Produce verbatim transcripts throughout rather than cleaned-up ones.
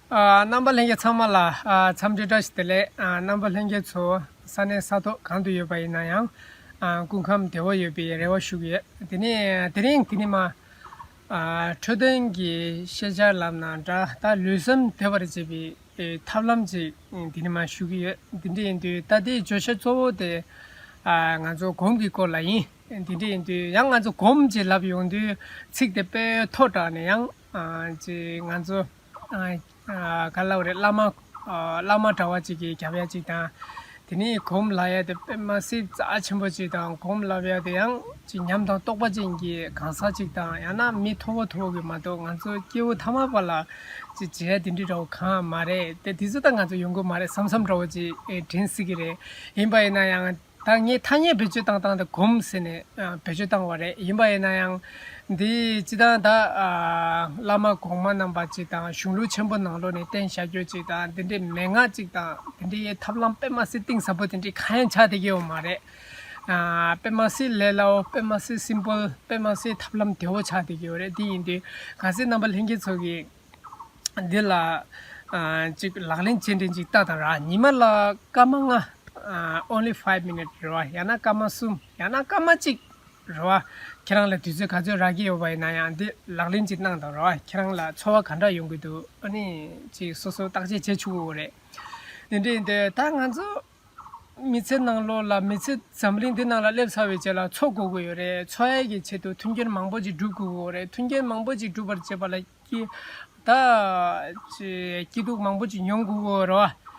ཨ། རྣམ་པ་ལྷན་རྒྱས་ཚང་མ་ལ། ཨ། འཚམས་འདྲི་བཀྲ་ཤིས་བདེ་ལེགས། ཨ། རྣམ་པ་ལྷན་རྒྱས་ཚོ་ས་གནས་ས་ཐོག་གང་དུ་ཡོད་པ་ཡིན་ན་ཡང་། ཨ། སྐུ་ཁམས་བདེ་བོ་ཡོད་པའི་རེ་བ་ཞུ་གི་ཡོད། དེ་ནས་དེ་རིང་དེ་ནས་མ། ཨ། འཕྲོད་བསྟེན་གྱི་ཤེས་བྱ་ལབ་ན་འདྲ། ད་ལུས་སེམས་བདེ་བར་བྱེད་པའི་ཐབས་ལམ་ཅིག་དེ་ནས་མ་ཞུ་གི་ཡོད། དེ་འདྲ་ཡིན་དུས་ད་ལྟའི་བརྗོད་བྱ་གཙོ་བོ་དེ། ཨ། ང་ཚོ་སྒོམ་གྱི་སྐོར་ལ་ཡིན། དེ་འདྲ་ཡིན་དུས་ཡང་ང་ཚོ་སྒོམ་ཅེས་ལབ་ཡོང་དུས་ཚིག་དེ་དཔེ་མཐོ་དྲགས་ནས་ཡང་། ཨ། ཅིག་ང་ཚོ། ཨ། ཨ། ག་ལབ་རེད། བླ་མ། ཨ། བླ་མ་འདྲ་བ་ཅིག་གིས་རྒྱབ་ཡ་ཅིག་དང་། དེ་ནས་སྒོམ་ལབ་ཡ་དེ་དཔེ་མ་སྲིད་རྩ་ཆེན་པོ་ཅིག་དང་། སྒོམ་ལབ་ཡ་དེ་ཡང་ཅིག་ཉམས་དང་རྟོགས་པ་ཅན་གྱི་གང་ཟག་ཅིག་དང་། ཡང་ན་མི་མཐོ་བོ་མཐོ་བོ་གི་མ་གཏོགས་ང་ཚོ་སྐྱེ་བོ་ཐ་མལ་པ་ལ་ཅིག་བྱེད་ཡ་དེ་འདྲ་འདྲ་བོ་གང་མ་རེད། དེ་དུས་ཚོད་ད་ང་ཚོ་ཡོང་གི་མ་རེད་བསམ་བསམ་འདྲ་བོ་ཅིག་ཨེ་དྲན་སྲིད་ཀྱི་རེད། ཡིན་པ་ཡིན་ན་ཡང་། ད་ངས་ཐ་སྙད་བེད་སྤྱོད་བཏང་སྟངས་དེ་སྒོམ་ཟེར་ནས། ཨ། བེད་སྤྱོད་བཏང་བ་རེད། ཡིན་པ་ཡིན་ན་ཡང་འདི་སྤྱིར་བཏང་ད། ཨ། བླ་མ་གོང་མ་རྣམ་པ་ཅིག་དང་གཞུང་ལུགས་ཆེན་པོ་ནང་ལོགས་ནས་བསྟན་བཞག་རྒྱུ་ཅིག་དང་། འདི་འདྲའི་མན་ངག་ཅིག་དང་། འདི་འདྲའི་ཐབས་ལམ་དཔེ་མ་སྲིད་གཏིང་ཟབ་པོ་དེ་འདྲའི་གང་ཡང་ཆགས་བསྡད་ཀྱི་ཡོད་མ་རེད། ཨ། དཔེ་མ་སྲིད་ལས་སླ་བོ། དཔེ་མ་སྲིད་སིམ་པལ། དཔེ་མ་སྲིད་ཐབས་ལམ་བདེ་བོ་ཆགས་བསྡད་ཀྱི་ཡོད་རེད། འདི་ཡིན་དུས་གལ་སྲིད་རྣམ་པ་ལྷན་རྒྱས་ཚོ་གིས། འདི་ལ། ཨ། ཅིག་ལག་ལེན་བྱེད་མཁན་ཅིག་ལྟ་དང་ར། ཉི་མ་ལ་སྐར་མ་ལྔ། ཨ། only five minute རེད་བ། ཡང་ན་སྐར་མ་གསུམ། ཡང་ན་སྐར་མ་གཅིག་རེད་བ། ཁྱེད་རང་ལ་དུས་ཚོད་ག་ཚོད་རག་གི་ཡོད་པ་ཡིན་ན་ཡང་འདི་ལག་ལེན་ཅིག་གནང་དང་ར། ཁྱེད་རང་ལ་ཚོར་བ་ག་འདྲ་ཡོང་གི་འདུག་ཨ་ནི་ཅིག་སོ་སོ་བརྟག་དཔྱད་བྱེད་ཆོག་གི་རེད། དེ་འདྲ་ཡིན་དུས་ད་ང་ཚོ་མི་ཚེ་ནང་ལོགས་ལ། མི་ཚེ་འཛམ་གླིང་འདི་ནང་ལ་སླེབས་ཚར་བའི་རྗེས་ལ་འཚོ་དགོས་ཀྱི་ཡོད་རེད། འཚོ་ཡས་ཀྱི་ཆེད་དུ་མཐུན་རྐྱེན་མང་པོ་ཅིག་སྒྲུབ་དགོས་ཀྱི་ཡོད་རེད། མཐུན་རྐྱེན་མང་པོ་ཅིག་སྒྲུབ་པར་བྱེད་པ་ལ། སྐྱིད། ད་ཅི། སྐྱིད་སྡུག་མང་པོ་ཅིག་མྱོང་དགོས་ཀྱི་ཡོད་རེད་བ།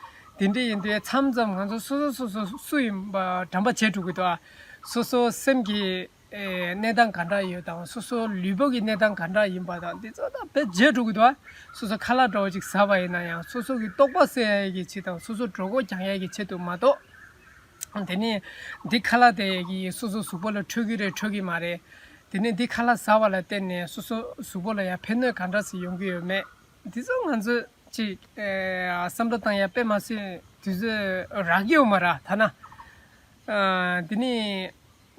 དེ་འདྲ་ཡིན་དུས་མཚམས་མཚམས་ང་ཚོ་སོ་སོ་སོ་སོ་སུ་ཡིན་པ་དྲན་པ་བརྗེད་འགྲོ་གི་འདུག་ཨ། སོ་སོ་སེམས་ཀྱི། ཨེ། གནས་སྟངས་ག་འདྲ་ཡོད་དང་། སོ་སོ་ལུས་པོ་གི་གནས་སྟངས་ག་འདྲ་ཡིན་པ་དང་། འདི་ཚོ་ད་དཔེ་བརྗེད་འགྲོ་གི་འདུག་ཨ། སོ་སོ་ཁ་ལག་འདྲ་བོ་ཅིག་ཟ་བ་ཡིན་ན་ཡང་སོ་སོ་གི་རྟོགས་པ་གསལ་ཡས་ཀྱི་ཆེད་དང་། སོ་སོ་གྲོད་ཁོག་རྒྱང་ཡས་ཀྱི་ཆེད་དུ་མ་གཏོགས། དེ་ནས་འདི་ཁ་ལག་དེ་གིས་སོ་སོ་གཟུགས་པོ་ལ་འཕྲོད་ཀྱི་རེད་འཕྲོད་ཀྱི་མ་རེད། དེ་ནས་འདི་ཁ་ལག་ཟ་བ་ལ་བརྟེན་ནས་སོ་སོ་གཟུགས་པོ་ལ་ཡང་ཕན་གནོད་ག་འདྲ་ཞིག་ཡོང་གི་ཡོད་མེད། འདི་ཚོ་ང་ཚོས་ཅིག་ཨེ། བསམ་བློ་བཏང་ཡ་དཔེ་མ་སྲིད་དུས་ཚོད་རག་གི་ཡོད་མ་རེད་ད་ན། ཨ། དེ་ནས་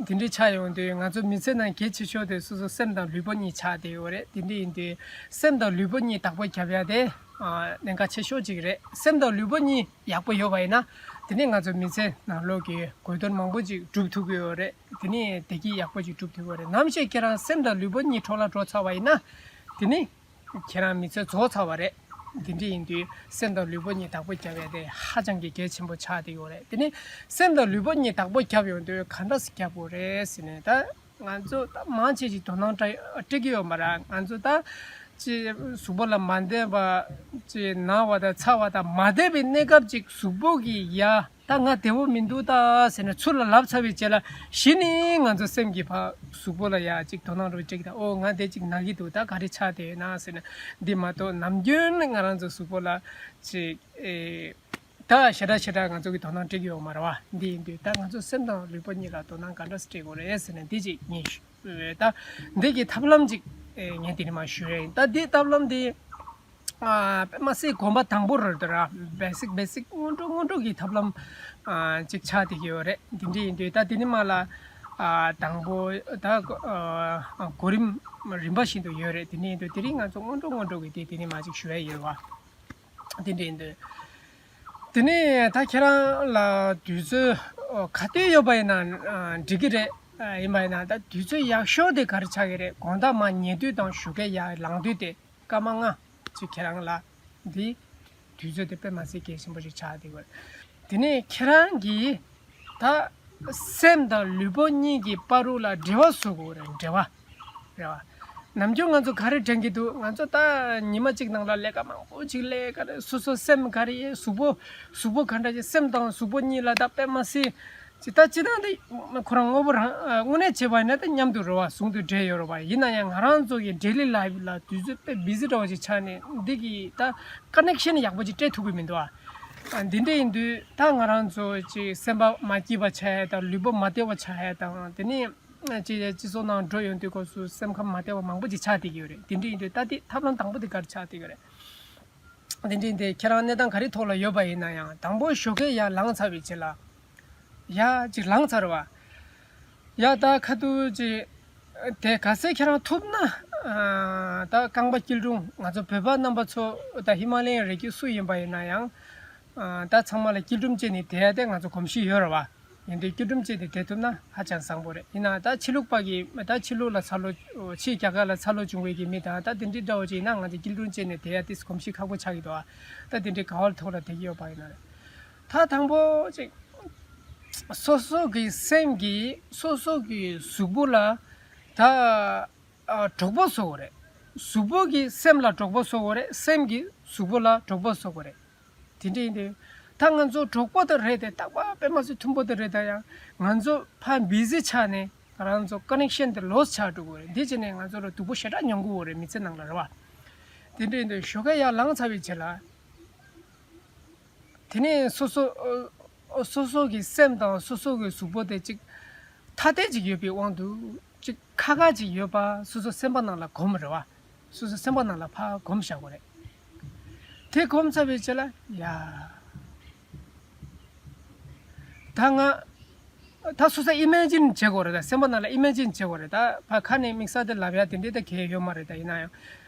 དེ་འདྲ་ཆགས་ཡོང་དུས་ང་ཚོ་མི་ཚེ་ནང་གལ་ཆེ་ཤོས་དེ་སོ་སོ་སེམས་དང་ལུས་པོ་གཉིས་ཆགས་བསྡད་ཡོད་རེད། དེ་འདྲ་ཡིན་དུས་སེམས་དང་ལུས་པོ་གཉིས་བདག་པོ་རྒྱབ་ཡ་དེ། ཨ། གནད་འགག་ཆེ་ཤོས་ཅིག་རེད། སེམས་དང་ལུས་པོ་གཉིས་ཡག་པོ་ཡོད་པ་ཡིན་ན། དེ་ནས་ང་ཚོ་མི་ཚེ་ནང་ལོགས་ཀྱི་དགོས་དོན་མང་པོ་ཅིག་སྒྲུབ་ཐུབ་ཀྱི་ཡོད་རེད། དེ་ནས་བདེ་སྐྱིད་ཡག་པོ་ཅིག་སྒྲུབ་ཐུབ་ཀྱི་ཡོད་རེད། ནམ་ཞིག་ཁྱེད་རང་སེམས་དང་ལུས་པོ་གཉིས་འཕྲོ་བརླག་འགྲོ་ཚར་བ་ཡིན་ན། དེ་ནས་ཁྱེད་རང་མི་ཚེ་རྫོགས་ཚར་བ་རེད། དེ་འདྲ་ཡིན་དུས་སེམས་དང་ལུས་པོ་གཉིས་བདག་པོ་རྒྱབ་ཡ་དེ་ཧ་ཅང་གི་གལ་ཆེན་པོ་ཆགས་བསྡད་ཡོད་རེད། དེ་ནས་སེམས་དང་ལུས་པོ་གཉིས་བདག་པོ་རྒྱབ་ཡོང་དུས་ག་འདྲ་སེ་རྒྱབ་དགོས་རེད་ཟེར་ནས་ད། ང་ཚོ་ད་མང་ཆེ་ཅིག་དོ་སྣང་སྤྲད་སྤྲད་ཀྱི་ཡོད་མ་རེད། ང་ཚོ་ད་ཅི་གཟུགས་པོ་ལ་མ་བདེ་བ་ཅི་ན་བ་དང་ཚ་བ་དང་མ་བདེ་བའི་གནས་སྐབས་ཅིག་གཟུགས་པོ་གི་ཡ་ད་ང་བདེ་བོ་མི་འདུག་ད་ཟེར་ནས་ཚུར་ལ་ལབ་ཚར་བའི་རྗེས་ལ་གཞི་ནས་ང་ཚོ་སེམས་ཀྱི་ཕ་གཟུགས་པོ་ལ་ཡ་ཅིག་དོ་སྣང་རུ་ཅིག་ད། ཨོ་ང་དེ་ཅིག་ན་གི་འདུག་ད་ག་རེ་ཆགས་བསྡད་ཡོད་ན་ཟེར་ནས། འདི་མ་གཏོགས་ནམ་རྒྱུན་ང་རང་ཚོ་གཟུགས་པོ་ལ་ཅིག་ཨེ། ད་ཞེ་དྲག་ཞེ་དྲག་ང་ཚོ་གི་དོ་སྣང་སྤྲད་ཀྱི་ཡོད་མ་རེད་བ། འདི་ཡིན་དུས་ད་ང་ཚོ་སེམས་དང་ལུས་པོ་གཉིས་ལ་དོ་སྣང་ག་འདྲ་སེ་སྤྲད་དགོས་རེད་ཟེར་ནས་འདི་ཅིག་ངས་ཞུ། ད་འདི་གི་ཐབས་ལམ་ཅིག་ཨེ། ངས་འདི་ནས་མར་ཞུ་ཡ་ཡིན། ད་འདི་ཐབས་ལམ་འདི་ཨ། དཔེ་མ་སྲིད་གོམ་པ་དང་པོ་རེད་དོ་ར། བེ་སིག་བེ་སིག་སྔོན་འགྲོ་སྔོན་འགྲོ་གི་ཐབས་ལམ་ཨ། ཅིག་ཆགས་བསྡད་ཀྱི་ཡོད་རེད། འདི་འདྲ་ཡིན་དུས་ད་འདི་ནས་མར་ལ་ཨ། དང་པོ་ད་ཨ། གོ་རིམ་རིམ་པ་བཞིན་དུ་ཡོད་རེད། འདི་འདྲ་ཡིན་དུས་དེ་རིང་ང་ཚོ་སྔོན་འགྲོ་སྔོན་འགྲོ་གི་དེ་འདི་ནས་མར་ཅིག་ཞུ་ཡ་ཡིན་རེད་བ། དེ་འདྲ་ཡིན་དུས། དེ་ནས་ད་ཁྱེད་རང་ལ་དུས་ཚོད་ཨོ། ག་དུས་ཡོད་པ་ཡིན་ན་ཨ། འགྲིག་གི་རེད། ཨ། ཡིན་པ་ཡིན་ན་ད་དུས་ཚོད་ཡག་ཤོས་དེ་ག་རེ་ཆགས་ཀྱི་རེད། དགོང་དག་མར་ཉལ་དུས་དང་ཞོགས་ཀས་ཡར་ལངས་དུས་དེ་སྐར་མ་ལྔ་ཅིག་ཁྱེད་རང་ལ་འདི་དུས་ཚོད་དེ་དཔེ་མ་སྲིད་གལ་ཆེན་པོ་ཞིག་ཆགས་བསྡད་ཡོད་རེད། དེ་ནས་ཁྱེད་རང་གིས་ད་སེམས་དང་ལུས་པོ་གཉིས་ཀྱི་བར་དུ་ལ་འབྲེལ་བ་བཟོ་དགོས་རེད། འབྲེལ་བ། རེད་བ། ནམ་རྒྱུན་ང་ཚོ་ག་རེ་དྲན་གྱི་འདུག་ང་ཚོ་ད་ཉི་མ་གཅིག་ནང་ལ་ལས་ཀ་མང་པོ་ཅིག་ལས་ཀ་རེད། སོ་སོ་སེམས་ག་རེ་ཡིན། གཟུགས་པོ་གཟུགས་པོ་ག་འདྲ་ཅིག་སེམས་དང་གཟུགས་པོ་གཉིས་ལ་ད་དཔེ་མ་སྲིད་ཅི་ད་ཅི་ད་འདི་ཁོ་རང་དངོས་པོ་རང་དངོས་གནས་བྱས་པ་ཡིན་ན་ད་མཉམ་དུ་རེད་བ། ཟུང་དུ་འབྲེལ་ཡོད་རེད་བ། ཡིན་ན་ཡང་ང་རང་ཚོ་གི་ཌེ་ལི་ལའིབ་ལ་དུས་ཚོད་དཔེ་བི་ཟི་འདྲ་བོ་ཅིག་ཆགས་ནས་འདི་གི་ད་ཀ་ནེག་ཤན་ཡག་པོ་ཅིག་སྤྲད་ཐུབ་ཀྱི་མི་འདུག་ཨ། འདི་འདྲ་ཡིན་དུས་ད་ང་རང་ཚོ་ཅིག་སེམས་པ་མ་སྐྱིད་པ་ཆགས་ཡ་དང་ལུས་པོ་མ་བདེ་བ་ཆགས་ཡ་དང་དེ་ནས། ཅིག་སྤྱི་ཚོགས་ནང་འགྲོ་ཡོང་དུས་སྐབས་སུ་སེམས་ཁམས་མ་བདེ་བ་མང་པོ་ཅིག་ཆགས་བསྡད་ཀྱི་ཡོད་རེད། དེ་འདྲ་ཡིན་དུས་ད་ལྟའི་ཐབས་ལམ་དང་པོ་དེ་ག་རེ་ཆགས་བསྡད་ཀྱི་རེད། དེ་འདྲ་ཡིན་དུས་ཁྱེད་རང་གནས་སྟངས་ག་རེ་ཐོག་ལ་ཡོད་པ་ཡིན་ན་ཡང་དང་པོ་ཞོགས་ཀས་ཡར་ལངས་ཚར་བའི་རྗེས་ལ་ཡར་ཅིག་ལངས་ཚར་བ། ཡར་ད་ཁ་ཐུག་ཅིག་དེ་ག་ཚད་ཁྱེད་རང་ཐུབ་ན། ཨ་ད་རྐང་པ་སྐྱིལ་ཀྲུང་། ང་ཚོ་བོད་པ་རྣམ་པ་ཚོ་ད་ཧི་མ་ལ་ཡའི་རི་རྒྱུད་སུ་ཡིན་པ་ཡིན་ན་ཡང་། ཨ་ད་ཚང་མ་ལ་སྐྱིལ་ཀྲུང་བཅས་ནས་བསྡད་ཡ་དེ་ང་ཚོ་གོམས་གཤིས་ཡོད་རེད་བ། ཡིན་དུས་སྐྱིལ་ཀྲུང་བཅས་ནས་བསྡད་ཐུབ་ན་ཧ་ཅང་བཟང་པོ་རེད། ཡིན་ན་ད་ཕྱི་ལུགས་པ་གི་ད་ཕྱི་ལུགས་ལ་འཚར་ལོངས། ཕྱིའི་རྒྱལ་ཁབ་ལ་འཚར་ལོངས་བྱུང་བའི་གི་མི་དང་ད་དེ་འདྲའི་འདྲ་བོ་ཅིག་ཡིན་ན་ང་ཚོ་སྐྱིལ་ཀྲུང་བཅས་ནས་བསྡད་ཡ་དེ་གོམས་གཤིས་ཁག་པོ་ཆགས་ཀྱི་འདུག་ཨ། ད་དེ་འདྲའི་ག་བ་ཐོག་ལ་བསྡད་ཀྱི་ཡོད་པ་ཡིན་ན་རེད། ད་དང་པོ་ཅིག་སོ་སོ་གི་སེམས་ཀྱིས་སོ་སོ་གི་གཟུགས་པོ་ལ་ད་ཨ་གྲོགས་པོ་བཟོ་དགོས་རེད། གཟུགས་པོ་གིས་སེམས་ལ་གྲོགས་པོ་བཟོ་དགོས་རེད། སེམས་ཀྱིས་གཟུགས་པོ་ལ་གྲོགས་པོ་བཟོ་དགོས་རེད། དེ་འདྲ་ཡིན་དུས་ད་ང་ཚོ་གྲོགས་པོ་དེ་རེད་དེ། རྟག་པར་དཔེ་མ་སྲིད་མཐུན་པོ་དེ་རེད། ད་ཡང་ང་ཚོ་ཕར་བི་ཟི་ཆགས་ནས་ང་རང་ཚོ་ཀོ་ནེག་ཤན་དེ་ལོ་སི་ཆགས་འགྲོ་གི་རེད། འདི་བྱས་ནས་ང་ཚོ་ལ་སྡུག་པོ་ཞེ་དྲག་མྱོང་གི་ཡོད་རེད། མི་ཚེ་ནང་ལ་རེད་བ། དེ་འདྲ་ཡིན་དུས་ཞོགས་ཀས་ཡར་ལངས་ཚར་བའི་རྗེས་ལ། དེ་ནས་སོ་སོ། ཨ་སོ་སོ་གི་སེམས་དང་སོ་སོ་གི་གཟུགས་པོ་དེ་ཅིག་ཐ་དད་ཅིག་ཡོད་པའི་དབང་དུ་ཅིག་ཁ་ཁ་ཅིག་ཡོད་པ་སོ་སོ་སེམས་པ་ནང་ལ་གོམས་རེད་བ། སོ་སོ་སེམས་པ་ནང་ལ་ཕར་གོམས་བཞག་དགོས་རེད། དེ་གོམས་ཚར་བའི་རྗེས་ལ་ཡ། ད་ང་། ད་སོ་སོ་ཨི་མེ་ཇིན་བྱེད་དགོས་རེད། ད་སེམས་པ་ནང་ལ་ཨི་མེ་ཇིན་བྱེད་དགོས་རེད། ད་ཕར་ཁ་ནས་དམིགས་བསལ་དེ་ལབ་ཡ་དེ་འདྲའི་ད་གལ་ཡོད་མ་རེད། ད་ཡིན་ན་ཡང་།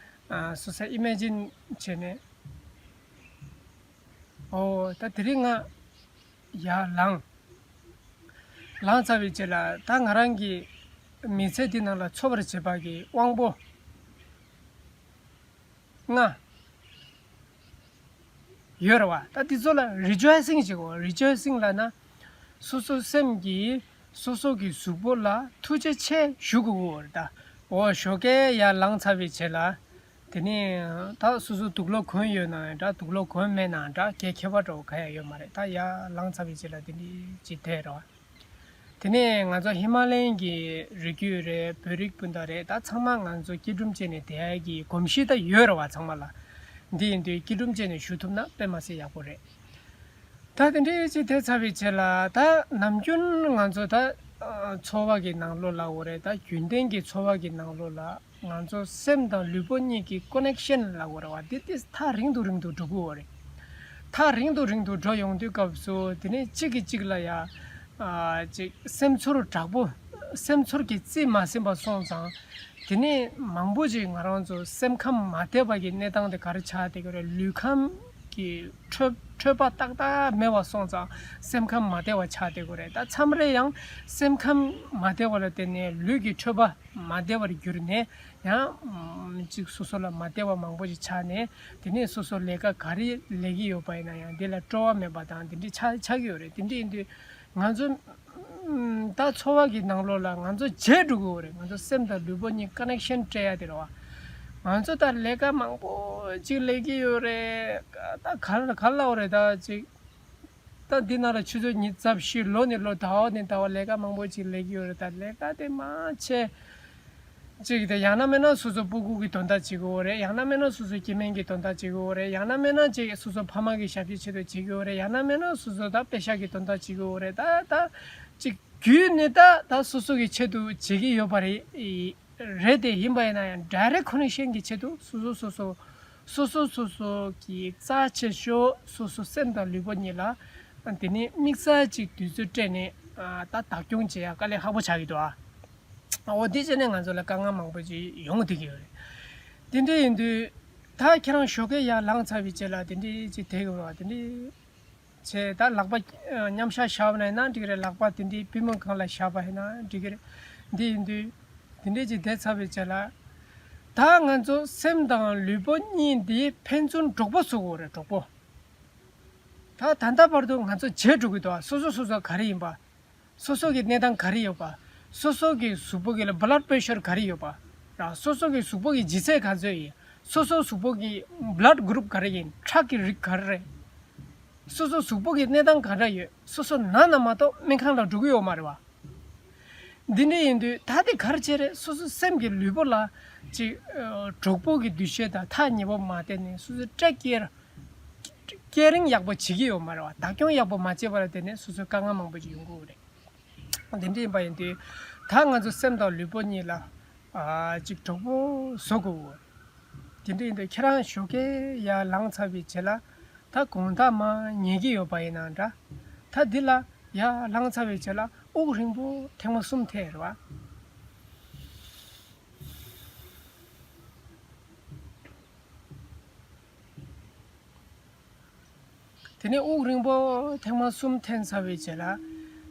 ཨ་སོ་སོ་ཨི་མེ་ཇིན་བྱས་ནས། ཨོ་ད་དེ་རིང་ང་ཡར་ལངས། ལངས་ཚར་བའི་རྗེས་ལ་ད་ང་རང་གི་མི་ཚེ་འདི་ནང་ལ་འཚོ་བར་བྱེད་པ་གི་དབང་པོ་ལྔ་ཡོད་རེད་བ། ད་འདི་ཚོ་ལ་རི་ཇོའི་སིང་བྱེད་དགོས། རི་ཇོའི་སིང་ལབ་ན་སོ་སོ་སེམས་ཀྱིས་སོ་སོ་གི་གཟུགས་པོ་ལ་ཐུགས་རྗེ་ཆེ་ཞུ་དགོས་ཀྱི་ཡོད་རེད། ད་འོ་ཞོགས་ཀས་ཡར་ལངས་ཚར་བའི་རྗེས་ལ། དེ་ནས་ད་སོ་སོ་དུག་ལོག་གོན་ཡོད་ན་ཡང་འདྲ། དུག་ལོག་གོན་མེད་ན་འདྲ། གལ་ཁྱད་པར་འདྲ་བོ་ག་ཡང་ཡོད་མ་རེད། ད་ཡར་ལངས་ཚར་བའི་རྗེས་ལ་དེ་འདྲ་ཅིག་བསྡད་རོགས། དེ་ནས་ང་ཚོ་ཧི་མ་ལ་ཡན་གྱི་རི་རྒྱུད་རེད། བོད་རིགས་སྤུན་ཟླ་རེད། ད་ཚང་མ་ང་ཚོ་སྐྱིལ་ཀྲུང་བཅས་ནས་བསྡད་ཡ་གི་གོམས་གཤིས་ད་ཡོད་རེད་བ་ཚང་མ་ལ། འདི་ཡིན་དུས་སྐྱིལ་ཀྲུང་བཅས་ནས་བཞུགས་ཐུབ་ན་དཔེ་མ་སྲིད་ཡག་པོ་རེད། ད་དེ་འདྲའི་ཅིག་བསྡད་ཚར་བའི་རྗེས་ལ་ད་ནམ་རྒྱུན་ང་ཚོ་ད་ཨ་འཚོ་བ་གི་ནང་ལོགས་ལ་འོ་རེད། ད་རྒྱུན་ལྡན་གྱི་འཚོ་བ་གི་ནང་ལོགས་ལ་ང་ཚོ་སེམས་དང་ལུས་པོ་གཉིས་ཀྱི་ཀོ་ནེག་ཤན་ལབ་དགོས་རེད་བ། འདི་ཏིས་ཐག་རིང་དུ་རིང་དུ་འགྲོ་གི་ཡོད་རེད། ཐག་རིང་དུ་རིང་དུ་འགྲོ་ཡོང་དུས་སྐབས་སུ་དེ་ནས་གཅིག་གིས་གཅིག་ལ་ཡ། ཨ་ཅིག་སེམས་ཚོར་དྲག་པོ། སེམས་ཚོར་གྱིས་རྩིས་མ་ཟིན་པ་སོང་ཙང་། དེ་ནས་མང་པོ་ཅིག་ང་རང་ཚོ་སེམས་ཁམས་མ་བདེ་བ་གི་གནས་སྟངས་དེ་ག་རེ་ཆགས་བསྡད་ཀྱི་རེད། ལུས་ཁམས་ཀྱི་འཕྲོད་འཕྲོད་པ་ཏག་ཏག་མེད་པ་སོང་ཙང་སེམས་ཁམས་མ་བདེ་བ་ཆགས་བསྡད་ཀྱི་རེད། ད་མཚམས་རེ་ཡང་སེམས་ཁམས་མ་བདེ་བ་ལ་བརྟེན་ནས་ལུས་ཀྱི་འཕྲོད་པ་མ་བདེ་བར་གྱུར་ནས། ཡང་ཅིག་སོ་སོ་ལ་མ་བདེ་བ་མང་པོ་ཞིག་ཆགས་ནས། དེ་ནས་སོ་སོ་ལས་ཀ་ག་རེ་ལས་ཀྱི་ཡོད་པ་ཡིན་ན་ཡང་འདི་ལ་སྤྲོ་བ་མེད་པ་དང་དེ་འདྲ་ཆགས་ཆགས་ཀྱི་ཡོད་རེད། དེ་འདྲ་ཡིན་དུས་ང་ཚོ་ད་འཚོ་བ་གི་ནང་ལོགས་ལ་ང་ཚོ་བརྗེད་འགྲོ་གི་ཡོད་རེད། ང་ཚོ་སེམས་དང་ལུས་པོ་གཉིས་ཀ་ནེག་ཤན་སྤྲད་ཡ་དེ་རེད་བ། ང་ཚོ་ད་ལས་ཀ་མང་པོ་ཅིག་ལས་ཀྱི་ཡོད་རེད། ད་ག་ལ་ག་ལ་འོ་རེད། ད་ཅིག་ད་འདི་ནང་ལ་ཆུ་ཚོད་ཉི་ཤུ་རྩ་བཞི། ལོ་ནས་ལོ། ཟླ་བ་ནས་ཟླ་བ་ལས་ཀ་མང་པོ་ཅིག་ལས་ཀྱི་ཡོད་རེད། ད་ལས་ཀ་དེ་མང་ཆེ་ཅིག་དེ་ཡང་ན་མིན་ན་སོ་སོ་སྤུ་གུ་གི་དོན་དག་བྱེད་ཀྱི་ཡོད་རེད། ཡང་ན་མིན་ན་སོ་སོ་སྐྱེ་དམན་གྱི་དོན་དག་བྱེད་ཀྱི་ཡོད་རེད། ཡང་ན་མིན་ན་ཅིག་སོ་སོ་ཕ་མ་གི་ཞབས་ཕྱི་ཆེད་དུ་བྱེད་ཀྱི་ཡོད་རེད། ཡང་ན་མིན་ན་སོ་སོ་ད་པེ་ཤག་གི་དོན་དག་བྱེད་ཀྱི་ཡོད་རེད། ད་ད་ཅིག་རྒྱུན་ནས་ད་ད་སོ་སོ་གི་ཆེད་དུ་བྱེད་ཀྱི་ཡོད་པ་རེད། རེད་དེ། ཡིན་པ་ཡིན་ན་ཡང་ཌའི་རེག་ཊི་ཀོ་ནེག་ཤན་གྱི་ཆེད་དུ་སོ་སོ་སོ་སོ་སོ་སོ་སོ་སོ་གི་རྩ་ཆེ་ཤོས་སོ་སོ་སེམས་དང་ལུས་པོ་གཉིས་ལ་དེ་ནས་དམིགས་བསལ་གྱི་དུས་ཚོད་སྤྲད་ནས་ཨ་ད་བདག་སྐྱོང་བྱེད་ཡ་དཀའ་ལས་ཁག་པོ་ཆགས་ཀྱི་འདུག་ཨ། འོ་དེ་བྱས་ནས་ང་ཚོ་ལ་དཀའ་ངལ་མང་པོ་ཅིག་ཡོང་བསྡད་ཀྱི་ཡོད་རེད། དེ་འདྲ་ཡིན་དུས་ད་ཁྱེད་རང་ཞོགས་ཀས་ཡར་ལངས་ཚར་བའི་རྗེས་ལ་དེ་འདྲ་ཅིག་བསྡད་ཀྱི་ཡོད་རེད་བ། དེ་འདྲ། བྱས། ད་ལག་པ་མཉམ་བཞག་བཞག་པ་ཡིན་ན་འགྲིག་གི་རེད། ལག་པ་དེ་འདྲའི་པུས་མོ་སྒང་ལ་བཞག་པ་ཡིན་ན་འགྲིག་གི་རེད། འདི་ཡིན་དུས་དེ་འདྲས་ཅིག་བསྡད་ཚར་བའི་རྗེས་ལ། ད་ང་ཚོ་སེམས་དང་ལུས་པོ་གཉིས་འདི་ཕན་ཚུན་གྲོགས་པོ་བཟོ་དགོས་རེད། གྲོགས་པོ། ད་ད་ལྟ་བར་དུ་ང་ཚོ་བརྗེད་འགྲོ་གི་འདུག་སོ་སོ་སོ་སོ་ག་རེ་ཡིན་པ། སོ་སོ་གི་གནས་སྟངས་ག་རེ་ཡོད་པ། སོ་སོ་གི་གཟུགས་པོ་གི་ལ་བྷ་ལཌ་པེ་ཤར་ག་རེ་ཡོད་པ། ར། སོ་སོ་གི་གཟུགས་པོ་གི་ལྗིད་ཚད་ག་ཚོད་ཡིན། སོ་སོ་གཟུགས་པོ་གི་བྷ་ལཌ་གུ་རུབ་ག་རེ་ཡིན། ཁྲག་གི་རིགས་ག་རེ་རེད། སོ་སོ་གཟུགས་པོ་གི་གནས་སྟངས་ག་འདྲ་ཡོད། སོ་སོ་ན་ན་མ་གཏོགས་སྨན་ཁང་ལ་འགྲོ་གི་ཡོད་མ་རེད་བ། འདི་འདྲ་ཡིན་དུས་ད་དེ་ག་རེ་བྱས་རེད། སོ་སོ་སེམས་ཀྱི་ལུས་པོ་ལ་ཅིག་ཨ་གྲོགས་པོ་གི་འདུ་ཤེས་དང་ཐག་ཉེ་པོ་མ་བསྟེན་ནས་སོ་སོ་སྐྲ་སྐྱེར་སྐྱེ་རིང་ཡག་པོ་བྱེད་ཀྱི་ཡོད་མ་རེད་བ། བདག་སྐྱོང་ཡག་པོ་མ་བྱས་པ་ལ་བརྟེན་ནས་སོ་སོའི་དཀའ་ངལ་མང་པོ་ཅིག་ཡོང་གི་ཡོད་རེད། དེ་འདྲ་ཡིན་པ་ཡིན་དུས་ད་ང་ཚོ་སེམས་དང་ལུས་པོ་གཉིས་ལ་ཨ་ཅིག་གྲོགས་པོ་བཟོ་དགོས། དེ་འདྲ་ཡིན་དུས་ཁྱེད་རང་ཞོགས་ཀས་ཡར་ལངས་ཚར་བའི་རྗེས་ལ་ད་དགོང་དག་མར་ཉལ་གྱི་ཡོད་པ་ཡིན་ན་འདྲ། ད་འདི་ལ་ཡར་ལངས་ཚར་བའི་རྗེས་ལ་དབུགས་རིང་པོ་ཐེངས་མ་གསུམ་འཐེན་རེད་བ། དེ་ནས་དབུགས་རིང་པོ་ཐེངས་མ་གསུམ་འཐེན་ཚར་བའི་རྗེས་ལ།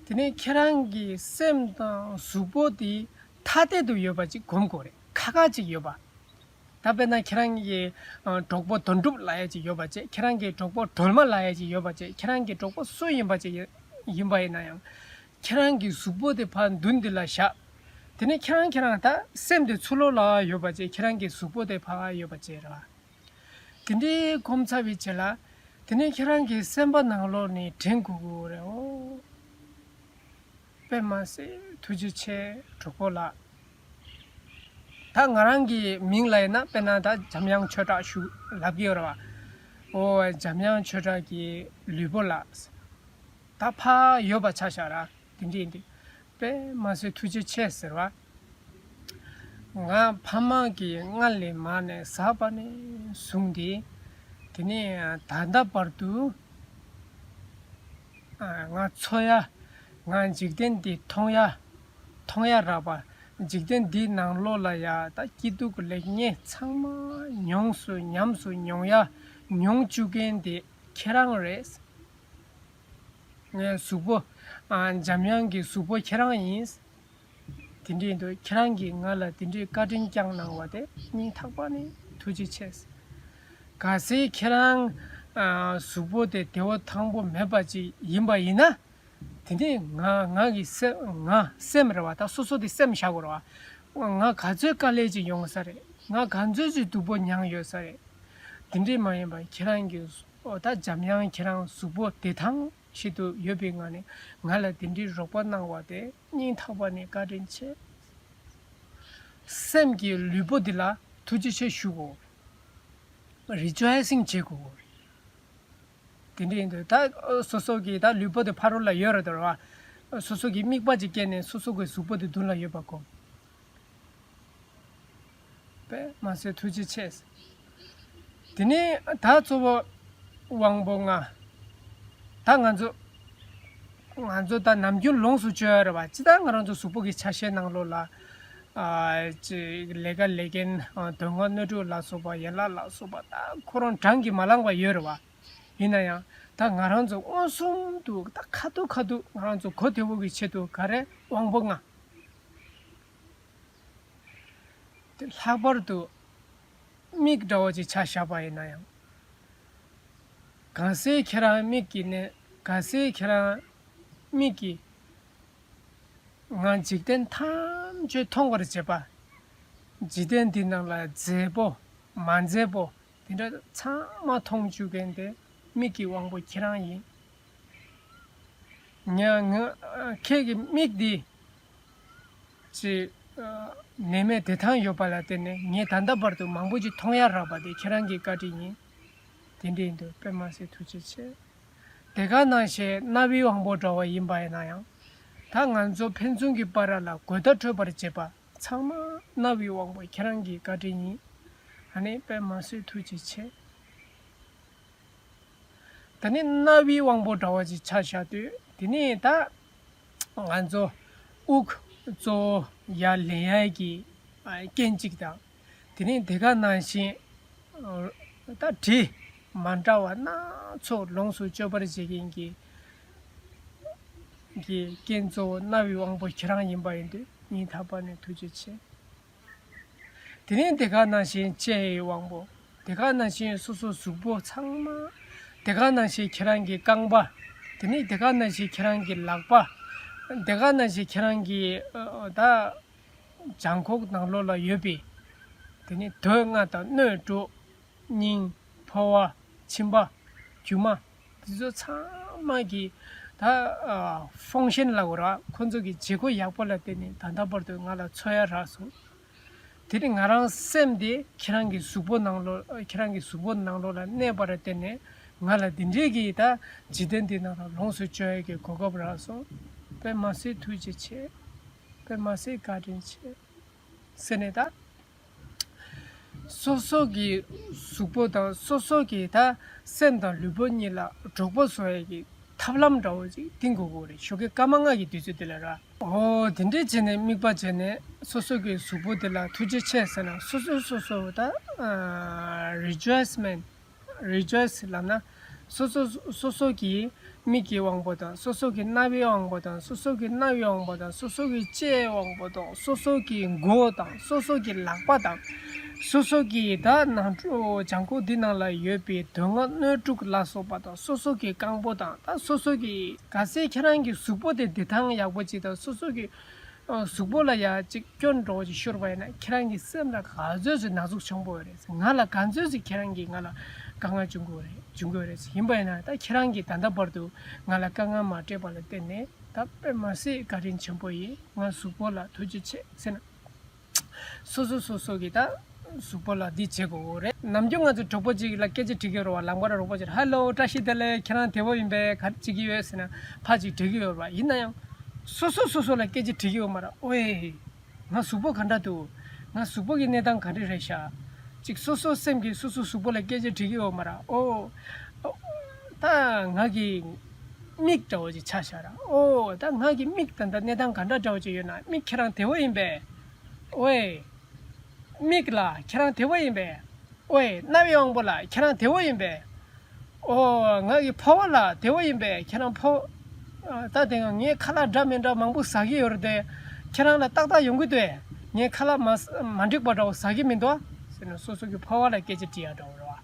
དེ་ནས་ཁྱེད་རང་གི་སེམས་དང་གཟུགས་པོ་དེ་ཐ་དད་དུ་ཡོད་པ་ཅིག་སྒོམ་དགོས་རེད། ཁ་ཁ་ཅིག་ཡོད་པ། ད་དཔེར་ན་ཁྱེད་རང་གི་ཨ་གྲོགས་པོ་དོན་གྲུབ་ལབ་ཡ་ཅིག་ཡོད་པ་བྱས། ཁྱེད་རང་གི་གྲོགས་པོ་སྒྲོལ་མ་ལབ་ཡ་ཅིག་ཡོད་པ་བྱས། ཁྱེད་རང་གི་གྲོགས་པོ་སུ་ཡིན་པ་ཅིག་ཡིན་པ་ཡིན་ན་ཡང་། ཁྱེད་རང་གི་གཟུགས་པོ་དེ་ཕར་མདུན་འདི་ལ་བཞག་དེ་ནས་ཁྱེད་རང་ཁྱེད་རང་ད་སེམས་དེ་ཚུར་ལོག་ལ་ཡོད་པ་བྱས། ཁྱེད་རང་གི་གཟུགས་པོ་དེ་ཕར་ཡོད་པ་བྱས་ར། དེ་འདྲའི་སྒོམ་ཚར་བའི་རྗེས་ལ། དེ་ནས་ཁྱེད་རང་གི་སེམས་པ་ནང་ལོགས་ནས་དྲན་དགོས་ཀྱི་རེད། ཨོ། དཔེ་མ་སྲིད་ཐུགས་རྗེ་ཆེ་གྲོགས་པོ་ལགས། ད་ང་རང་གི་མིང་ལ་ཡིན་ན་དཔེར་ན་ད་འཇམ་དབྱངས་ཆོས་གྲགས་ཞུ་ལབ་ཀྱི་ཡོད་རེད་བ། ཨོ། འཇམ་དབྱངས་ཆོས་གྲགས་ཀྱི་ལུས་པོ་ལགས། ད་ཕར་ཡོད་པ་ཆ་བཞག་ར། དེ་འདྲ་ཡིན་དུས། དཔེ་མ་སྲིད་ཐུགས་རྗེ་ཆེ་ཟེར་བ། ང་ཕ་མ་གིས་མངལ་ལས་མར་ནས་ཟ་བ་ནས་བཟུང་སྟེ། དེ་ནས་ད་ལྟ་བར་དུ། ང་འཚོ་ཡ། ང་འཇིག་རྟེན་འདི་མཐོང་ཡ། མཐོང་ཡ་རག་པ། འཇིག་རྟེན་འདིའི་ནང་ལོགས་ལ་ཡ་ད་སྐྱིད་སྡུག་ལེགས་ཉེས་ཚང་མ་ཡོངས་སུ་ཉམས་སུ་མྱོང་ཡ། མྱོང་བཅུག་མཁན་དེ་ཁྱེད་རང་རེད། ངའི་གཟུགས་པོ། ཨ། འཇམ་དབྱངས་ཀྱི་གཟུགས་པོ་ཁྱེད་རང་ཡིན། དེ་འདྲ་ཡིན་དུས་ཁྱེད་རང་གིས་ང་ལ་དེ་འདྲའི་བཀའ་དྲིན་བསྐྱངས་གནང་བ་དེ་སྙིང་ཐག་པ་ནས་ཐུགས་རྗེ་ཆེ། གལ་སྲིད་ཁྱེད་རང་། ཨ། གཟུགས་པོ་དེ་བདེ་བོ་ཐང་པོ་མེད་པ་ཅིག་ཡིན་པ་ཡིན་ན། དེ་ནས་ང་ང་གི་སེམས་ང་སེམས་རེད་བ། ད་སོ་སོ་དེ་སེམས་བཞག་དགོས་རེད་བ། ང་ག་ཚོད་དཀའ་ལས་ཅིག་ཡོང་ས་རེད། ང་ག་ཚོད་ཅིག་སྡུག་པོ་མྱངས་ཡོད་ས་རེད། དེ་འདྲས་མ་ཡིན་པར་ཁྱེད་རང་གི། ཨོ། ད་འཇམ་དབྱངས་ཁྱེད་རང་གཟུགས་པོ་བདེ་ཐང་ཞིག་ཏུ་ཡོད་པའི་ངང་ནས་ང་ལ་དེ་འདྲའི་རོགས་པ་གནང་བ་དེ་སྙིང་ཐག་པ་ནས་བཀའ་དྲིན་ཆེ། སེམས་ཀྱི་ལུས་པོ་འདི་ལ་ཐུགས་རྗེ་ཆེ་ཞུ་དགོས། རི་ཇོའི་སིང་བྱེད་དགོས། དེ་འདྲ་ཡིན་དུས་ད་སོ་སོ་གི་ད་ལུས་པོ་དེ་ཕ་རོལ་ལ་ཡོད་རེད་དོ་ར། སོ་སོ་གི་དམིགས་པ་ཅིག་བསྐྱེད་ནས་སོ་སོ་གི་གཟུགས་པོ་དེ་མདུན་ལ་ཡོད་པ་སྒོམ། དཔེ་མ་སྲིད་ཐུགས་རྗེ་ཆེ། དེ་ནས་ད་གཙོ་བོ་དབང་པོ་ལྔ། ད་ང་ཚོ་ང་ཚོ་ད་ནམ་རྒྱུན་ལོངས་སུ་སྤྱོད་ཡ་རེད་བ། ཅི་ལྟར་ང་རང་ཚོ་གཟུགས་པོ་གི་ཆ་ཤས་ནང་ལོགས་ལ། ཨ། ཅིག་ལས་ཀ་ལས་མཁན། ཨ། དོན་དངོས་སྣོད་དྲུག་ལ་སོགས་པ། ཡན་ལག་ལ་སོགས་པ་ད་ཁོ་རང་བགྲང་གིས་མ་ལངས་པ་ཡོད་རེད་བ། ཡིན་ན་ཡང་ད་ང་རང་ཚོ་མངོན་སུམ་དུ་ད་ཁ་ཐུག་ཁ་ཐུག་ང་རང་ཚོ་གོ་བདེ་བོ་གི་ཆེད་དུ་ག་རེ་དབང་པོ་ལྔ། དེ་ལྷག་པར་དུ་མིག་འདྲ་བོ་ཅིག་ཆ་བཞག་པ་ཡིན་ན་ཡང་། གང་ཟེར་ཁྱེད་རང་མིག་གིས་ནི། གང་ཟེར་ཁྱེད་རང་མིག་གིས་ང་འཇིག་རྟེན་ཐམས་ཅད་མཐོང་བར་བྱེད་པ། འཇིག་རྟེན་འདི་ནང་ལ་མཛེས་པོ་མ་མཛེས་པོ་དེ་འདྲ་ཚང་མ་མཐོང་བཅུག་མཁན་དེ་མིག་གི་དབང་པོ་ཁྱེད་རང་ཡིན། ང་ང་ཁྱེད་ཀྱི་མིག་འདི་ཅིག་ནད་མེད་བདེ་ཐང་ཡོད་པ་ལ་བརྟེན་ནས་ངས་ད་ལྟ་བར་དུ་མང་པོ་ཅིག་མཐོང་ཡ་རག་པ་དེ་ཁྱེད་རང་གི་བཀའ་དྲིན་ཡིན། དེ་འདྲ་ཡིན་དུས་དཔེ་མ་སྲིད་ཐུགས་རྗེ་ཆེ། དེ་ག་ནང་བཞིན་རྣ་བའི་དབང་པོ་འདྲ་བ་ཡིན་པ་ཡིན་ན་ཡང་། ད་ང་ཚོ་ཕན་ཚུན་གྱི་བར་ལ་གོ་བརྡ་འཕྲོད་པར་བྱེད་པ་ཚང་མ་རྣ་བའི་དབང་པོ་ཁྱེད་རང་གི་བཀའ་དྲིན་ཡིན། ཨ་ནི་དཔེ་མ་སྲིད་ཐུགས་རྗེ་ཆེ། དེ་ནས་རྣ་བའི་དབང་པོ་འདྲ་བ་ཅིག་ཆ་བཞག་དུས་དེ་ནས་ད་ང་ཚོ་དབུགས་གཙོ་བོ་ཡར་ལེན་ཡས་ཀྱི་རྐྱེན་གཅིག་དང་། དེ་ནས་དེ་ག་ནང་བཞིན་ད་དྲི་མ་འདྲ་བ་སྣ་ཚོགས་ལོངས་སུ་སྤྱོད་པར་བྱེད་མཁན་གྱི་གི་རྐྱེན་གཙོ་བོ་རྣ་བའི་དབང་པོ་ཁྱེད་རང་ཡིན་པ་ཡིན་དུས་སྙིང་ཐག་པ་ནས་ཐུགས་རྗེ་ཆེ། དེ་ནས་དེ་ག་ནང་བཞིན་ལྕེའི་དབང་པོ། དེ་ག་ནང་བཞིན་སོ་སོ་གཟུགས་པོ་ཚང་མ། དེ་ག་ནང་བཞིན་ཁྱེད་རང་གི་རྐང་པ། དེ་ནས་དེ་ག་ནང་བཞིན་ཁྱེད་རང་གི་ལག་པ། དེ་ག་ནང་བཞིན་ཁྱེད་རང་གི་ཨ་ད་བྲང་ཁོག་ནང་ལོགས་ལ་ཡོད་པའི། དེ་ནས་དོན་ལྔ་དང་སྣོད་དྲུག་སྙིང་། ཕོ་བ། མཆིན་པ། རྒྱུ་མ། དེ་ཚོ་ཚང་མ་གི་ད་ཨ་ཕུང་ཤན་ལབ་དགོས་རེད་བ། ཁོ་ཚོ་གི་བྱེད་སྒོ་ཡག་པོ་ལ་བརྟེན་ནས་ད་ལྟ་བར་དུ་ང་ལ་འཚོ་ཡ་རག་སོང་། དེ་ནི་ང་རང་སེམས་དེ་ཁྱེད་རང་གི་གཟུགས་པོ་ནང་ལོགས། ཁྱེད་རང་གི་གཟུགས་པོ་ནང་ལོགས་ལ་གནས་པར་བརྟེན་ནས་ང་ལ་འདི་འདྲའི་གི་ད་འཇིག་རྟེན་འདི་ནང་ལ་ལོངས་སུ་སྤྱོད་ཡ་གི་གོ་སྐབས་རག་སོང་། དཔེ་མ་སྲིད་ཐུགས་རྗེ་ཆེ། དཔེ་མ་སྲིད་བཀའ་དྲིན་ཆེ་ཟེར་ནས་ད། སོ་སོ་གི་གཟུགས་པོ་དང་སོ་སོ་གི་ད་སེམས་དང་ལུས་པོ་གཉིས་ལ་གྲོགས་པོ་བཟོ་ཡས་ཀྱི་ཐབས་ལམ་འདྲ་བོ་ཅིག་བསྟེན་དགོས་ཀྱི་རེད། ཞོགས་ཀས་སྐར་མ་ལྔ་གི་དུས་ཚོད་དེ་ལ་ར། ཨོ་དེ་འདྲས་བྱས་ནས་དམིགས་པ་བྱས་ནས་སོ་སོ་གི་གཟུགས་པོ་དེ་ལ་ཐུགས་རྗེ་ཆེ་ཟེར་ན་སོ་སོ་སོ་སོ་ད་རི་ཇོའི་སི་མེན་ཊི། རི་ཇོའི་སི་ལབ་ན་ སོ་སོ་སོ་སོ་གི་མིག་གི་དབང་པོ་དང་། སོ་སོ་གི་རྣ་བའི་དབང་པོ་དང་། སོ་སོ་གི་སྣའི་དབང་པོ་དང་། སོ་སོ་གི་ལྕེའི་དབང་པོ་དང་། སོ་སོ་གི་མགོ་དང་། སོ་སོ་གི་ལག་པ་དང་། སོ་སོ་གི་ད་ནང་ཁྲོལ་ལྗང་ཁུ་འདི་ནང་ལ་ཡོད་པའི་དོན་ལྔ་སྣོད་དྲུག་ལ་སོགས་པ་དང་། སོ་སོ་གི་རྐང་པ་དང་། ད་སོ་སོ་གི་གལ་སྲིད་ཁྱེད་རང་གི་གཟུགས་པོ་དེ་བདེ་ཐང་ཡག་པོ་ཅིག་དང་། སོ་སོ་གི་ཨ་གཟུགས་པོ་ལ་ཡ་ཅིག་སྐྱོན་འདྲ་བོ་ཅིག་ཤོར་བ་ཡིན་ན། ཁྱེད་རང་གི་སེམས་ལ་ག་ཚོད་ཅིག་ན་ཟུག་བྱུང་གི་ཡོད་རེད། ང་ལ་ག་ཚོད་ཅིག་ཁྱེད་རང་གིས་ང་ལ་དཀའ་ངལ་བྱུང་གི་ཡོད་རེད། བྱུང་གི་ཡོད་རེད། ཡིན་པ་ཡིན་ན་ད་ཁྱེད་རང་གིས་ད་ལྟ་བར་དུ་ང་ལ་དཀའ་ངལ་མ་སྤྲད་པ་ལ་བརྟེན་ནས་ད་དཔེ་མ་སྲིད་བཀའ་དྲིན་ཆེན་པོ་ཡིན། ང་གཟུགས་པོ་ལ་ཐུགས་རྗེ་ཆེ་ཟེར་ན། སོ་སོ་སོ་སོ་གི་ད་གཟུགས་པོ་ལ་འདི་བྱེད་དགོས་རེད། ནམ་རྒྱུན་ང་ཚོ་གྲོགས་པོ་གཅིག་ལ་སྐད་ཆ་དྲི་གི་ཡོད་རེད་བ། ལམ་ཁ་ལ་གྲོགས་པོ་གཅིག་ཧ་ལོ་བཀྲ་ཤིས་བདེ་ལེགས། ཁྱེད་རང་བདེ་པོ་ཡིན་པས། ག་རེ་བྱེད་ཀྱི་ཡོད་ཟེར་ན་ཕར་ཅིག་དྲི་གི་ཡོད་རེད་བ། ཡིན་ན་ཡང་སོ་སོ་སོ་སོ་ལ་སྐད་ཆ་དྲི་གི་ཡོད་མ་རེད། ཨོའེ། ང་གཟུགས་པོ་ག་འདྲ་འདུག་ང་གཟུགས་པོ་གི་གནས་སྟངས་ག་འདྲ་རེད་ཤག་ཅིག་སོ་སོ་སེམས་ཀྱིས་སོ་སོ་གཟུགས་པོ་ལ་སྐད་ཆ་དྲི་གི་ཡོད་མ་རེད། ཨོ། ད་ང་གི་མིག་འདྲ་བོ་ཅིག་ཆ་བཞག་ར། ཨོ། ད་ང་གི་མིག་ད་ལྟ་གནས་སྟངས་ག་འདྲ་འདྲ་བོ་ཅིག་ཡོད་ན། མིག་ཁྱེད་རང་བདེ་པོ་ཡིན་པས། ཨོའེ། མིག་ལགས་ཁྱེད་རང་བདེ་པོ་ཡིན་པས། ཨོའེ། རྣ་བའི་དབང་པོ་ལགས་ཁྱེད་རང་བདེ་པོ་ཡིན་པས། ཨོ། ང་གི་ཕོ་བ་ལགས་བདེ་པོ་ཡིན་པས། ཁྱེད་རང་ཕོ། ཨ། ད་དེ་སྔ་ངས་ཁ་ལག་འདྲ་མི་འདྲ་མང་པོ་ཟ་གི་ཡོད་རེད་དེ། ཁྱེད་རང་ལ་ཏག་ཏག་ཡོང་གི་འདུག་ངས་ཁ་ལག་མ་མ་འགྲིག་པ་འདྲ་བོ་ཟ་གི་མི་འདུག་ཟེར་ནས་སོ་སོ་གི་ཕོ་བ་ལ་སྐད་ཆ་དྲི་ཡ་འདྲ་བོ་རེད་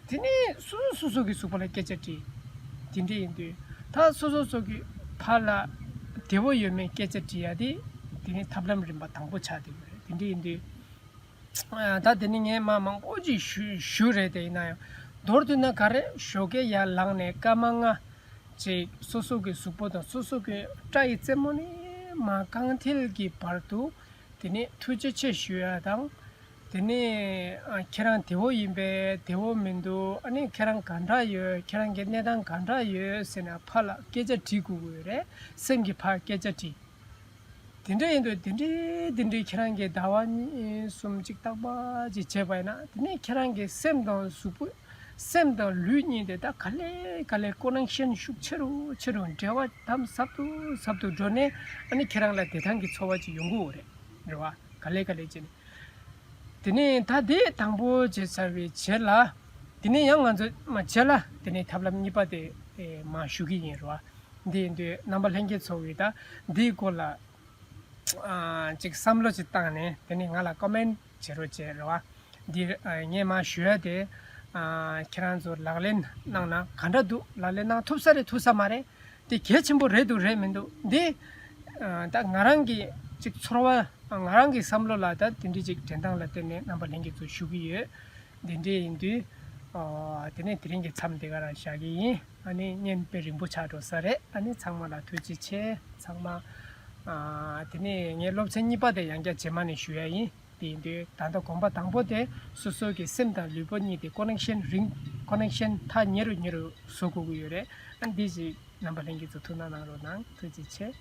བ། དེ་ནས་སོ་སོ་སོ་སོ་གི་གཟུགས་པོ་ལ་སྐད་ཆ་དྲིས། དེ་འདྲ་ཡིན་དུས་ད་སོ་སོ་སོ་གི་ཕར་ལ་བདེ་པོ་ཡོད་མེད་སྐད་ཆ་དྲི་ཡ་དེ། དེ་ནས་ཐབས་ལམ་རིམ་པ་དང་པོ་ཆགས་བསྡད་ཡོད་རེད། དེ་འདྲ་ཡིན་དུས་ད་དེ་ནས་ངས་མ་མང་པོ་ཅིག་ཞུ་ཞུ་རེད་དེ། ཡིན་ན་ཡང་མདོར་བསྡུས་ན་ག་རེ། ཞོགས་ཀས་ཡར་ལངས་ནས་སྐར་མ་ལྔ་ཅིག་སོ་སོ་གི་གཟུགས་པོ་དང་སོ་སོ་གི་སྐྲ་ཡི་རྩེ་མོ་ནས་མར་རྐང་མཐིལ་གྱི་བར་དུ། དེ་ནས་ཐུགས་རྗེ་ཆེ་ཞུ་ཡ་དང་། དེ་ནས་ཨ་ཁྱེད་རང་བདེ་པོ་ཡིན་པས། བདེ་པོ་མི་འདུག་ཨ་ནི་ཁྱེད་རང་ག་འདྲ་ཡོད། ཁྱེད་རང་གི་གནས་སྟངས་ག་འདྲ་ཡོད་ཟེར་ན་ཕར་ལ་སྐད་ཆ་དྲི་དགོས་ཀྱི་ཡོད་རེད། སེམས་ཀྱི་ཕར་སྐད་ཆ་དྲི། དེ་འདྲ་ཡིན་དུས་དེ་འདྲའི་དེ་འདྲའི་ཁྱེད་རང་གིས་ཟླ་བ་གཉིས་གསུམ་ཅིག་རྟག་པར་ཅིག་བྱས་པ་ཡིན་ན། དེ་ནས་ཁྱེད་རང་གི་སེམས་དང་གཟུགས་པོ། སེམས་དང་ལུས་གཉིས་དེ་ད་ག་ལེ་ག་ལེ་ཀོ་ནེག་ཤན་ཤུགས་ཆེ་རུ་ཆེ་རུ། འབྲེལ་བ་དམ་ཟབ་ཏུ་ཟབ་ཏུ་འགྲོ་ནས། ཨ་ནི་ཁྱེད་རང་ལ་བདེ་ཐང་གི་ཚོར་བ་ཅིག་ཡོང་གི་ཡོད་རེད། རེད་བ། ག་ལེ་ག་ལེ་བྱས་ནས། དེ་ནས་ད་དེ་དང་པོ་བྱས་ཚར་བའི་རྗེས་ལ། དེ་ནས་ཡང་ང་ཚོ་མ་རྗེས་ལ་དེ་ནས་ཐབས་ལམ་གཉིས་པ་དེ་ཨེ་མར་ཞུ་གི་ཡིན། རེད་བ། འདི་ཡིན་དུས་རྣམ་པ་ལྷན་རྒྱས་ཚོ་གིས་ད་འདིའི་སྐོར་ལ་ཨ་ཅིག་བསམ་བློ་ཅིག་བཏང་ནས། དེ་ནས་ང་ལ་ཀོ་མེན་བྱེད་རོགས་བྱེད། རེད་བ། འདི་ཨ་ངས་མར་ཞུ་ཡ་དེ། ཨ་ཁྱེད་རང་ཚོ་ལག་ལེན་གནང་ན་ག་འདྲ་འདུག་ལག་ལེན་གནང་ཐུབ་ས་རེད་ཐུབ་ས་མ་རེད། དེ་གལ་ཆེན་པོ་རེད་འདུག་རེད་མི་འདུག་འདི་ཨ་ད་ང་རང་གི་ཅིག་ཚོར་བ། ང་རང་གི་བསམ་བློ་ལ་ད་དེ་འདྲའི་ཅིག་འདྲེན་སྟངས་ལ་བརྟེན་ནས་རྣམ་པ་ལྷན་རྒྱས་ཚོ་ཞུ་གི་ཡོད། འདི་འདྲའི་ཡིན་དུས། ཨ་དེ་ནས་དེ་རིང་གི་མཚམས་འདི་ག་རང་བཞག་གི་ཡིན། ཨ་ནི་བརྙན་དཔེ་རིང་པོ་ཆགས་འགྲོ་ས་རེད། ཨ་ནི་ཚང་མ་ལ་ཐུགས་རྗེ་ཆེ། ཚང་མ། ཨ་དེ་ནས་ངའི་སློབ་ཚན་གཉིས་པ་དེ་ཡང་བསྐྱར་རྗེས་མ་ནས་ཞུ་ཡ་ཡིན། དེ་ཡིན་དུས་ད་ལྟ་གོམ་པ་དང་པོ་དེ་སོ་སོ་གི་སེམས་དང་ལུས་པོ་གཉིས་དེ་ཀོ་ནེག་ཤན་རིང་། ཀོ་ནེག་ཤན་ཐག་ཉེ་རུ་ཉེ་རུ་བཟོ་དགོས་ཀྱི་ཡོད་རེད། ཨ་འདི་ཞིག་རྣམ་པ་ལྷན་རྒྱས་ཚོ་ཐུགས་སྣང་གནང་རོགས་གནང་། ཐུགས་རྗེ་ཆེ།